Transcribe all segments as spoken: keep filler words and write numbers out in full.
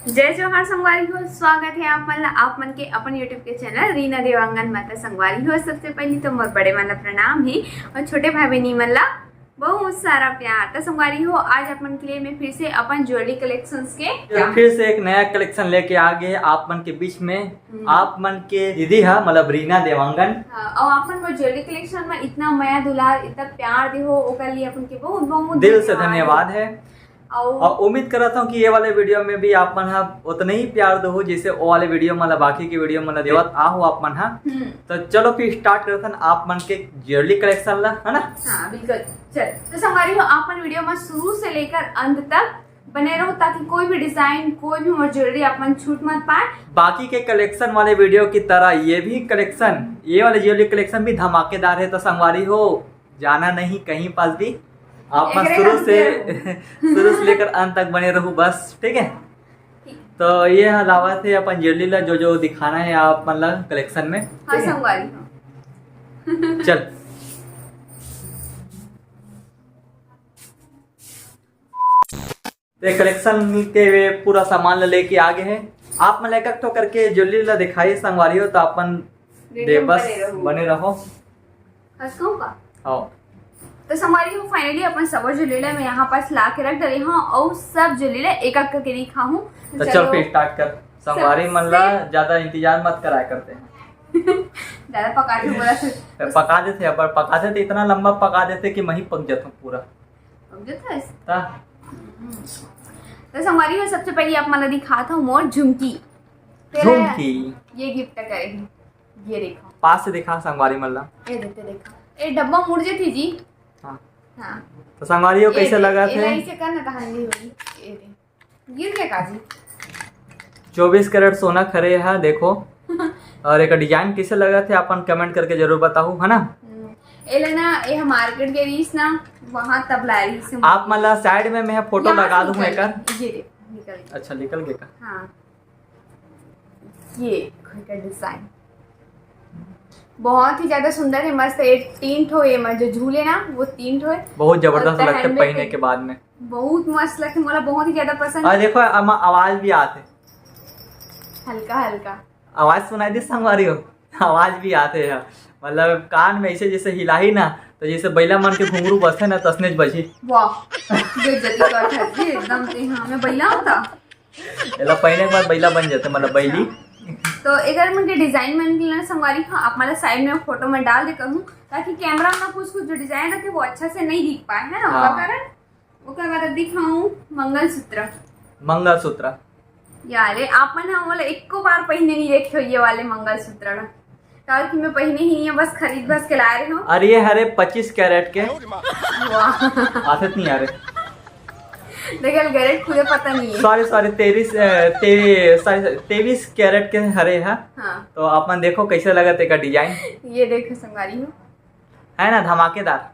जय जोहार संगवारी हो, स्वागत है आप मन ला आप मन के अपन YouTube के चैनल रीना देवांगन मा। त संगवारी हो, सबसे पहली तो मोर बड़े मन ला प्रणाम हे और छोटे भाई बहनी मन ला बहुत सारा प्यार। त संगवारी हो, आज आप मन के लिए मैं फिर से अपन ज्वेलरी कलेक्शंस के फिर से एक नया कलेक्शन लेके आ गए आप मन के बीच में। हम्म। आप मन के दीदी हा, मतलब रीना देवांगन। हाँ, और आप मन मोर ज्वेलरी कलेक्शन में इतना मया दुलार, इतना प्यार दे हो, ओकर लिए अपन के बहुत बहुत दिल से धन्यवाद। धन्यवाद है। और और उम्मीद करत हूँ कि ये वाले वीडियो में भी आप मन हा उतना ही प्यार दो, जैसे वो वाले वीडियो में, मतलब बाकी के वीडियो में देवत आ हो आप मन हा। हम्म। तो चलो फिर स्टार्ट करत हन आप मन के ज्वेलरी कलेक्शन ला, है ना? हाँ, बिल्कुल। चल, तो संगवारी हो, आप मन वीडियो में शुरू से लेकर अंत तक बने रहो, ताकि कोई भी डिजाइन, कोई भी मोर ज्वेलरी आप मन छूट मत पाए। बाकी के कलेक्शन वाले वीडियो की तरह ये भी कलेक्शन, ये वाले ज्वेलरी कलेक्शन भी धमाकेदार है। तो संगवारी हो, जाना नहीं कहीं पास भी, आप मन एकरे शुरू से, शुरू से लेकर अंत तक बने रहो बस, ठीक है? ठीक। तो ये अलावा थे अपन ज्वेलरी ला, जो जो दिखाना है आप मन ला कलेक्शन में, हाँ, ठीक है? संगवारी हो। चल। तो कलेक्शन के वे पूरा सामान ला लेके आ गए हैं। आप मन एक एक ठो करके ज्वेलरी ला दिखाई संगवारी हो, तो अपन वीडियो में बेबस बने रहो। बने रहो। हंस कहूं का? आओ। तो संगवारी हो, finally अपन सबो ज्वेलरी ला मैं यहाँ पास ला के रख डरे हूँ और सब ज्वेलरी ला एक एक करके दिखाहूँ। तो तो चल चलो। फिर स्टार्ट कर। संगवारी मन ला सबसे ज्यादा इंतजार मत कराया करते हैं। ज्यादा पका के बोला फिर। पका देते हैं, पर पका देते, इतना लंबा पका देते कि मही पक जाता पूरा। पक जाता है? ता। हम्म। तो संगवारी हो, सबसे पहले आप मन ला दिखात हूँ मोर झुमकी। तेरा झुमकी। ये गिफ्ट करे है, ये देखो। पास से दिखा संगवारी मन ला। ये देते देखा, ए डब्बा मुड़ जाती जी। हाँ। हाँ। तो संगवारी हो, ये कैसे दे, लगा एला थे? ऐसे करना तो हल्दी होगी। ये दे। गिर गया काजी। चौबीस कैरेट सोना खरे हा, देखो। और एक डिजाइन कैसे लगा थे, अपन कमेंट करके जरूर बताओ, है ना? हम्म, एला ना, ये हम मार्केट के रहीस ना, वहाँ तब ला रहीस हम। आप मन ला साइड में मैं फोटो यहाँ लगा से दूँ निकल एकर। गई। ये दे, निकल गई। अच्छा, निकल गया का? हाँ, ये देखो एकर डिजाइन बहुत ही ज्यादा सुंदर है, मस्त है। तीन ठो ये म-, जो झूले ना, वो तीन ठो है। बहुत जबरदस्त और लगते पहनने पहने पे के बाद में। बहुत मस्त लगते, मोला बहुत ही ज्यादा पसंद और है। देखो, एमा आवाज भी आते। हल्का हल्का। आवाज सुनाई दे संगवारी हो, आवाज भी आते है। मतलब कान में ऐसे जैसे हिलाही ना, तो जैसे बैला मन के घुंघरू बजते ना, तसने ज बजी। वाह, बेइज्जती करत है जी एकदम। ते हाँ, मैं बैला होता। एला पहने के बाद बैला बन जाते, मतलब बैली। तो एकर मन के डिजाइन मन के ना संगवारी, हाँ, आप मला साइड में फोटो में डाल दे करूँ, ताकि कैमरा में कुछ कुछ जो डिजाइन रहते वो अच्छा से नहीं दिख पाए, है ना? हाँ। ओकर कारण। ओकर बाद अब दिखाऊं मंगलसूत्र। मंगलसूत्र। यार, आप मन हा मोला एको बार पहने नहीं देखे हो ये वाले मंगलसूत्र ला, काबर कि मैं पहने ही नहीं है, बस खरीद बस के लाए रहे हूँ। अरे ये हरे पच्चीस कैरेट के। वाह। आते नहीं आ रहे। देख, कैरेट खुदे पता नहीं है। सॉरी, सॉरी, तेईस, अ, तेईस, सॉरी, सॉरी, तेईस कैरेट के हरे हा। हाँ। तो आप मन देखो कैसे लगा तेका डिजाइन। ये देखो संगवारी हो। है ना, धमाकेदार।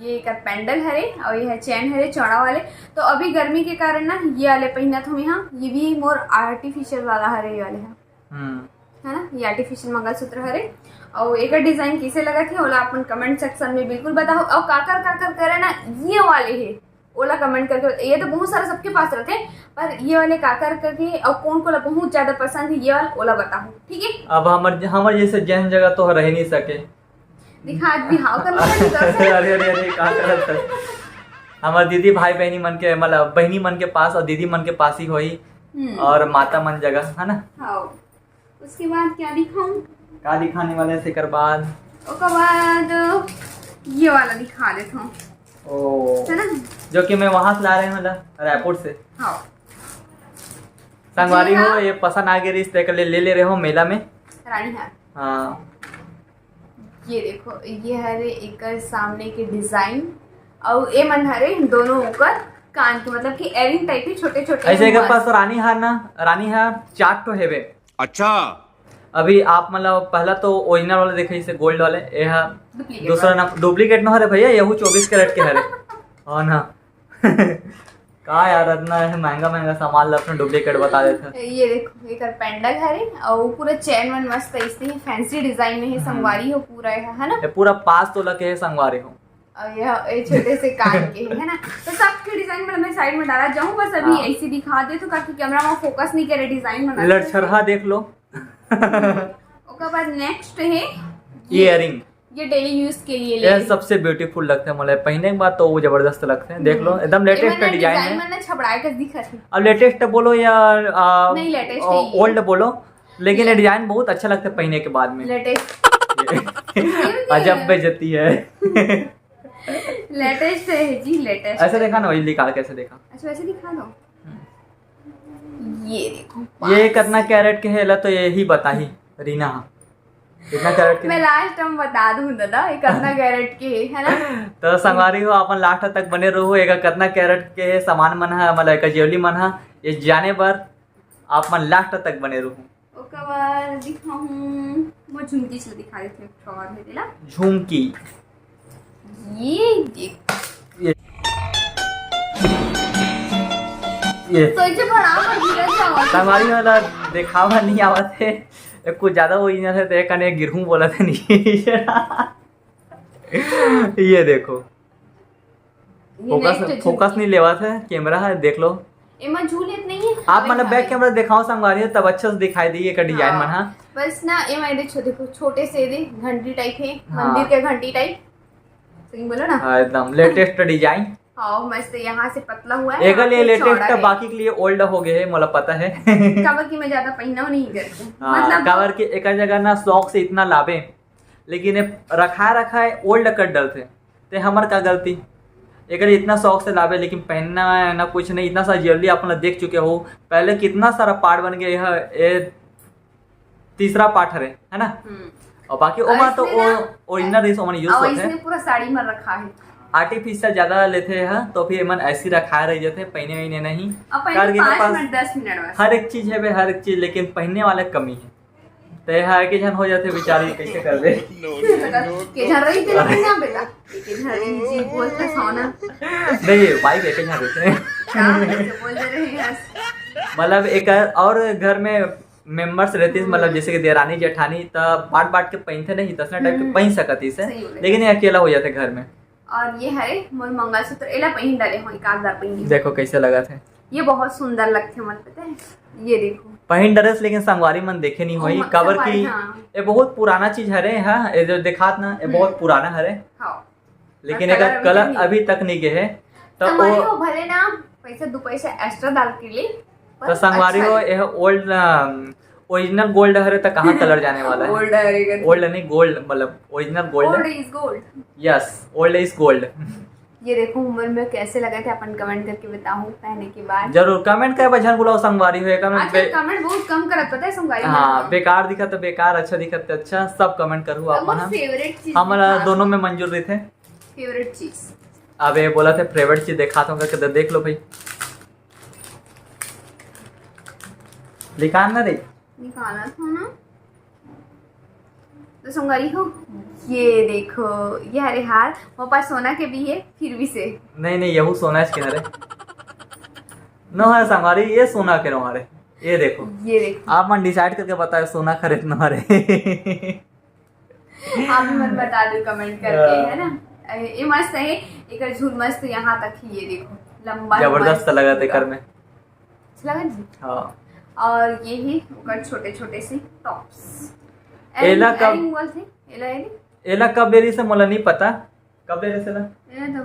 ये एकर पेंडल हरे और ये है चेन हरे चौड़ा वाले। तो अभी गर्मी के कारण ना ये वाले पहनत हूँ यहाँ। ये भी मोर आर्टिफिशियल वाला हरे, ये वाले है। हम्म। है ना, ये आर्टिफिशियल मंगलसूत्र हरे। और एकर डिजाइन कैसे लगत है, ओला अपन कमेंट सेक्शन में बिल्कुल बताओ। और काकर काकर करे ना ये वाले है, ओला कमेंट करके बता-, ये तो बहुत सारा सबके पास रहते हैं, पर ये वाले काकर करके और कौन को बहुत ज्यादा पसंद है ये वाला, ओला बताओ, ठीक है? अब हमर, हमर जैसे जैन जगह तो रह नहीं सके। दिखा, दिखाओ, कर लो, कर लो। अरे, अरे, अरे, का करत है? हमर दीदी भाई बहनी मन के, मतलब बहनी मन के पास और दीदी मन के पास ही होई। हम्म। और माता मन जगह, है ना? हाँ। उसके बाद क्या दिखाऊं? का दिखाने वाले से कर बाद? ओकर बाद ये वाला दिखा देता हूँ। ओ। है ना? जो कि मैं वहां से ला रहे हूँ ना, रायपुर से। हाँ। संगवारी जी हो, हाँ। ये पसंद आ गए रिश्ते के लिए ले, ले रहे हो मेला में। रानी हार। हाँ। ये देखो, ये हरे एकर सामने के डिजाइन, और ए मन हरे दोनों ओकर कान के, मतलब कि earring type के छोटे-छोटे ऐसे एकर पास रानी हार ना, रानी हार चार ठो हेवे। अच्छा। अभी आप मतलब पहला तो ओरिजिनल वाला देखे, जैसे गोल्ड वाले, ये हा duplicate दूसरा वाला। ना, डुप्लीकेट ना हरे भैया, यहू चौबीस कैरेट के हरे। हाँ ना। का यार, इतना है महंगा महंगा सामान ला अपना डुप्लीकेट बता देते हैं। ये देखो, एकर पेंडल हरे और पूरा चेन वन मस्त है, इसमें फैंसी डिजाइन में है, हम्म। संगवारी हो पूरा है, है ना? ये पूरा पाँच तोला के है संगवारी हो। और यह, ये छोटे से कान के है ना। तो सबके डिजाइन मैं साइड में डाला जाऊँ, बस अभी हाँ। ऐसे दिखा दे तो, ताकि कैमरा में फोकस नहीं करे डिजाइन बना। लड़छरहा देख लो। ओकर बाद नेक्स्ट है ईयरिंग। ये डेली यूज के लिए ये ले। सबसे ब्यूटीफुल लगते हैं, मतलब पहनने के बाद तो वो जबरदस्त लगते हैं। देख लो, हम्म। एकदम लेटेस्ट डिजाइन है। मन ना छबड़ाए कस दिखत है। अब लेटेस्ट बोलो या आ, नहीं, लेटेस्ट ही है। ओल्ड बोलो, लेकिन ये डिजाइन बहुत अच्छा लगता है पहनने के बाद में। लेटेस्ट। अजब बेइज्जती है। लेटेस्ट है जी, लेटेस्ट। ऐसे देखा ना, वही निकाल के ऐसे देखा। अच्छा, वैसे दिखा दो। ये देखो, ये कितना कैरेट के है, ला तो यही बताही रीना, कितना कैरेट के मैं है? लास्ट टाइम बता दूं दादा, ये कितना कैरेट के है, है ना? तो संगवारी हो, अपन लास्ट तक बने रहो। एका कितना कैरेट के है सामान मन हा, मतलब एका ज्वेलरी मन हा, ये जाने बर आप मन लास्ट तक बने रहो। ओकर बाद दिखाऊं, वो झुमकी चल दिखा देते हैं, एक ठो और है तेला। झुमकी। ये देख। ये। ये। सोचे भरा पर गिर जाओ। संगवारी वाला देखावा नहीं आवत है। ये कुछ ज्यादा वो इन्हें से देख कने गिरहूं बोला था नहीं। ये देखो। ये फोकस, नेक्स्ट फोकस झुमकी। नहीं लेवा था, कैमरा है, देख लो। एमा झूले नहीं है। आप हवे, मतलब बैक हवे। कैमरा दिखाओ संगवारी हो, तब अच्छे से दिखाई दी एकर डिजाइन हाँ। मन हा। बस ना, एमा दे छो-, देखो, छोटे से दे घंटी टाइप है, हाँ। मंदिर के घंटी टाइप। सही बोलो ना? हाँ, एकदम लेटेस्ट डिजाइन। हाँ, मस्त, यहाँ से पतला हुआ है, एकर यहाँ लिए से लेटेस्ट चौड़ा है। बाकी के लिए ओल्ड हो गए है, मोला पता है। काबर कि मैं ज्यादा पहनना नहीं करती। हाँ, मतलब काबर कि एकर जगह ना शौक से इतना लाबे, लेकिन ये रखा रखा है, ओल्ड कर डलते। ते हमर का गलती? एकर इतना शौक से लाबे, लेकिन पहनना है ना कुछ नहीं। इतना सा ज्वेलरी आप लोग देख चुके हो, पहले कितना सारा पार्ट बन गया है। ये तीसरा पार्ट हरे, है ना? हम्म। और बाकी ओमा तो इसमें ना, ओरिजिनल रहीस, ओमन यूज और होते हैं। इसमें पूरा साड़ी में रखा है। आर्टिफिशियल ज्यादा लेते हैं, तो फिर एमन ऐसी रखा रह जाते हैं, पहने वहने नहीं। अब पहले करके पाँच पास मिनट, दस मिनट बस। हर एक चीज है बे, हर एक चीज, लेकिन पहनने वाले कमी है। ते हा के झन हो जाते बेचारी, कैसे करबे? के झन रही तेरा बिना बेटा, के झन रही जी बोलते सोना। नहीं, भाई के झन रहते हैं। हाँ, ऐसे बोल दे रही है। मतलब एक और घर में मेंबर्स रहती, हम्म। मतलब जैसे कि देरानी जेठानी, त बांट बांट के पहनते नहीं, तसना टाइप के हम्म। पहन सकती से, सही बोले। लेकिन ये अकेला हो जाते घर में। और ये हरे मोर मंगलसूत्र, एला पहिन डाले हो, एक आध बार पहिन। देखो कैसे लगा थे। ये बहुत सुंदर लगथे मन, पता है? ये देखो। पहिन डरेस, लेकिन संगवारी मन देखे नहीं ओ होई, म-, काबर संगवारी, की हाँ। ये बहुत पुराना चीज हरे, हाँ, ये जो देखात ना, ये हम्म। बहुत पुराना हरे। हाँ। लेकिन और एकर कलर अभी कलर तक नहीं अभी तक नहीं गे हे। तो संगवारी ओ हो, भले ना पैसा दो पैसा एक्स्ट्रा डाल के ले, पर तो संगवारी अच्छा हो, है। ये ओल्ड, ओरिजिनल गोल्ड हरे, तो कहाँ कलर जाने वाला है? ओल्ड हरे का। ओल्ड नहीं, गोल्ड, मतलब ओरिजिनल गोल्ड ओल्ड है। Is gold। Yes, old is gold। ये देखो उम्र में कैसे लगा थे, अपन कमेंट करके बताओ पहने के बाद। जरूर कमेंट करे बर झन भुलाओ संगवारी हो, एकर में आजकल बे-, कमेंट बहुत कम करत, पता है संगवारी हाँ, मन? बेकार दिखा तो बेकार, अच्छा दिखा तो अच्छा, सब कमेंट करू आप मन। फेवरेट चीज हमारा दिखा। दोनों में मंजूर रही थे। फेवरेट चीज। अब ये बोला थे फेवरेट चीज दिखा तो करके, तो देख लो भाई। निकाल ना रे। निकाला था ना। तो संगवारी हो, ये देखो, ये हरे हार, मोर पास सोना के भी है, फिर भी से। नहीं, नहीं, यहू सोना के हरे। नो हरे संगवारी, ये सोना के नो हरे। ये देखो। ये देखो। आप मन डिसाइड करके बताओ, सोना खरीद नो हरे। आप मन बता दो कमेंट करके, हाँ। है ना? ये मस्त है, एकर झूल मस्त यहाँ तक ही, ये देखो, लंबा जबरदस्त लगा था एकर में। अच्छा लगा जी? हाँ। और ये ही ओकर छोटे छोटे से टॉप्स। एला एरिंग, कब, एरिंग बोलथे, एला एरिंग? एला कब ले रही से मोला नहीं पता। कब ले रही से ना? ये तो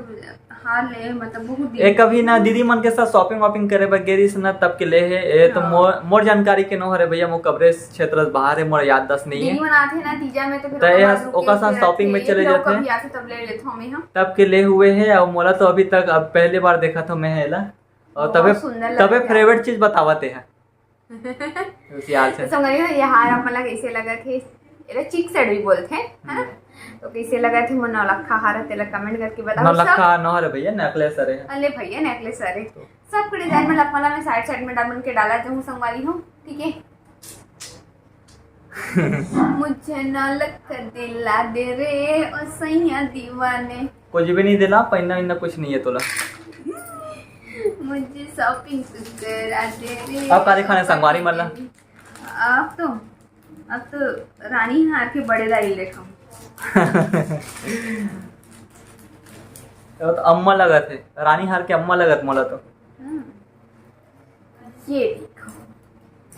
हार ले, मतलब बहुत दिन ए कभी ना दीदी मन के साथ शॉपिंग वॉपिंग करे बर गे रही से ना, तब के ले है। ए तो हाँ। मोर, मोर जानकारी के नो हरे भैया, मोर कवरेज क्षेत्र से बाहर है, मोर याददाश्त नहीं है। दीदी मन आथे ना तीजा में तो फिर तो ओकर ये बाद रुके ओकर साथ फिर शॉपिंग में रखे, चले फिर जाते हैं। कभी आथे तब ले लेथो मैं हम। तब के ले हुए है और मोला तो अभी तक अब पहले बार देखा था मैं एला। और बहुत तबे, सुंदर तबे लगत हे। फेवरेट चीज बतावत हे। होशियार से। तो संगवारी हो, ये हार आप मन ला कैसे लगत हे? एला चिक सेट भी बोलथे, है ना? हम्म। तो कैसे लगत हे मोर नौलखा हार, तेला कमेंट करके बताओ। नौलखा सब नौ हरे भैया, नेकलेस हरे। अरे भैया, नेकलेस हरे। तो। सब के डिजाइन में लखवाला में साइड साइड में डायमंड के डाला जाऊँ संगवारी हो, ठीक है? मुझे नौलखा दिला दे रे, ओ सैया दीवाने। कुछ भी नहीं दिला, पहनना इन्ना कुछ नहीं है तोला। मुझे शॉपिंग तू करा दे रे। अब का दिखाने संगवारी मन ला? अब तो, अब तो रानी हार के बड़े दाई लेखा। तो अम्मा लगत हे, रानी हार के अम्मा लगत मोला तो। ये देखो,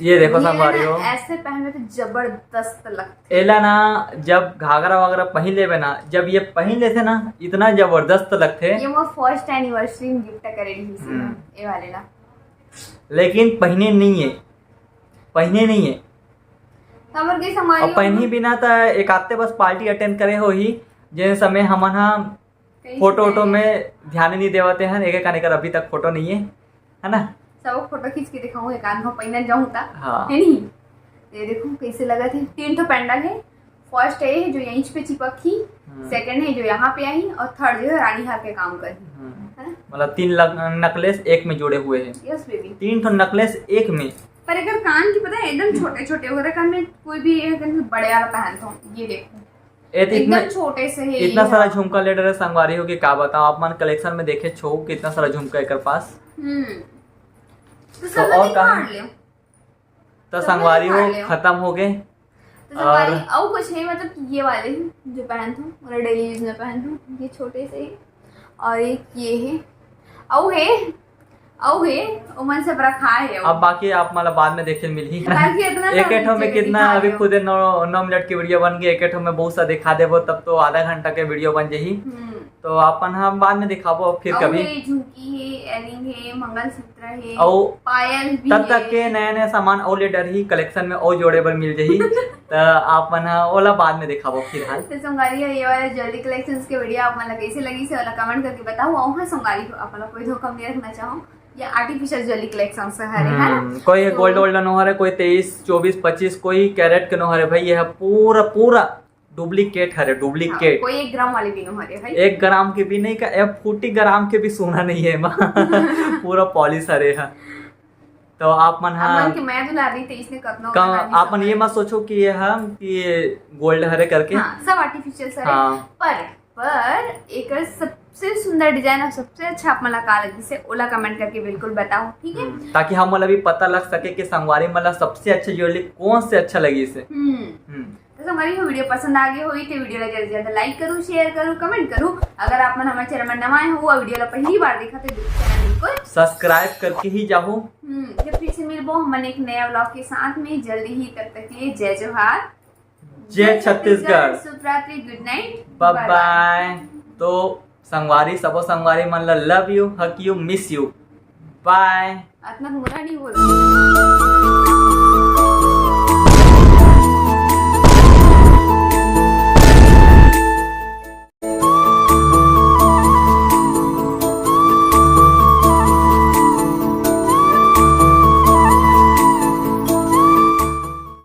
ये देखो ये संगवारी ना हो, ऐसे पहने तो जबरदस्त लगते। एला ना जब घाघरा वाघरा पहन लेबे ना, जब ये पहन लेथे ना, इतना जबरदस्त लगथे। ये मोर फर्स्ट एनिवर्सरी में गिफ्ट करे रही थी हम्म। ये वाले ला। लेकिन पहने नहीं है, पहने नहीं है। काबर के संगवारी और पहनी बिना त एक आते बस पार्टी अटेंड करे होही, जेन समय हमन हा फोटो वोटो में ध्यान नहीं देवते हैं, एक एक आने कर अभी तक फोटो नहीं है, है ना? सब फोटो खींच के दिखाऊं, एक आध गो पहनन जाऊं ता। हाँ। है नहीं? ये देखो कैसे लगत हे। तीन ठो पेंडल है। फर्स्ट है जो यहीं पे चिपक ही, हम्म। सेकंड है जो यहाँ पे आई, और थर्ड जो है रानी हार के काम कर। हम्म। है ना? मतलब तीन लग- नेकलेस एक में जुड़े हुए हैं। Yes baby. तीन ठो नेकलेस एक में। पर अगर कान की पता है एकदम छोटे छोटे हो रहे कान में, कोई भी ये कान में बड़े वाला पहनता हूँ। ये देखो, ए तो इतना एकदम छोटे से है इतना ये। सारा झुमका ले डरे संगवारी हो कि का बताओ, आप मन कलेक्शन में देखे छो कितना सारा झुमका एकर पास। हम्म। तो तो सब और दिन कहाँ? मार ले। तो सब संगवारी मार हो ले। खत्म हो गए। तो संगवारी, और कुछ है मतलब कि ये वाले हैं जो पहनता हूँ, मतलब डेली यूज में पहनता हूँ, ये छोटे से ही। और एक ये है, और है, और है, वो मन सब रखा है वो। अब बाकी आप मतलब बाद में देखे मिलही। बाकी इतना एक सब एक ठो में चीजें कितना दिखा अभी रहे हो। खुदे नौ नौ मिनट की वीडियो बन गई, एक एक ठो में बहुत सा दिखा देबो तब तो आधा घंटा के वीडियो बन जाही। हम्म। तो अपन हम बाद में दिखाबो फिर और कभी। है झुमकी है, एयरिंग है, मंगलसूत्र है, और पायल भी तब है। तक के नया नया सामान और ले डरही कलेक्शन में और जोड़े बर मिल जाही। तो आप मन हा ओला बाद में दिखाबो फिलहाल। तो संगवारी हो, ये वाला ज्वेलरी कलेक्शंस के वीडियो आप मन ला कैसे लगी से वाला कमेंट करके बताओ। और हाँ संगवारी हो, आप मन ला कोई धोखा में नहीं रखना चाहो, ये आर्टिफिशियल ज्वेलरी कलेक्शन से हरे है ना। हम्म, कोई तो गोल्ड वोल्ड नो हरे, कोई तेईस चौबीस पच्चीस कोई कैरेट के नो हरे भाई, ये है पूरा पूरा डुप्लीकेट हरे, हाँ, डुप्लीकेट। कोई एक ग्राम वाले भी नो हरे भाई। एक ग्राम के भी नहीं का, एक फुटी ग्राम के भी सोना नहीं है एमा। पूरा पॉलिश हरे है। तो आप मन हा अपन के मैं दुलारी तेईस ने कतनो का, बना दी आप मन सब। ये मत सोचो कि ये हम कि ये गोल्ड हरे करके। हाँ, सब आर्टिफिशियल सर है। हाँ। पर पर एक सबसे सुंदर डिजाइन और सबसे अच्छा आप मन ला का लगी से ओला कमेंट करके बिल्कुल बताओ, ठीक है? हम्म, ताकि हम मन ला भी पता लग सके कि संगवारी मन ला सबसे अच्छा ज्वेलरी कौन से अच्छा लगी से। हम्म। हम्म। तो संगवारी हो, वीडियो पसंद आ गई होई तो वीडियो ला जल्दी जल्दी लाइक करू, शेयर करू, कमेंट करू। अगर आप मन हमारे चैनल में नवा आए हो, वो वीडियो ला पहली बार देखा तो चैनल बिल्कुल सब्सक्राइब करके ही जाहू। हम्म, जब फिर से मिलबो हम एक नया व्लॉग के साथ में जल्दी ही, तब तक के लिए जय जोहार, जय छत्तीसगढ़। शुभ रात्रि, गुड नाइट, बाय बाय। तो संगवारी, सबो संगवारी मन ला लव यू, हक यू, मिस यू, बाय। अतना मुरा नहीं बोल।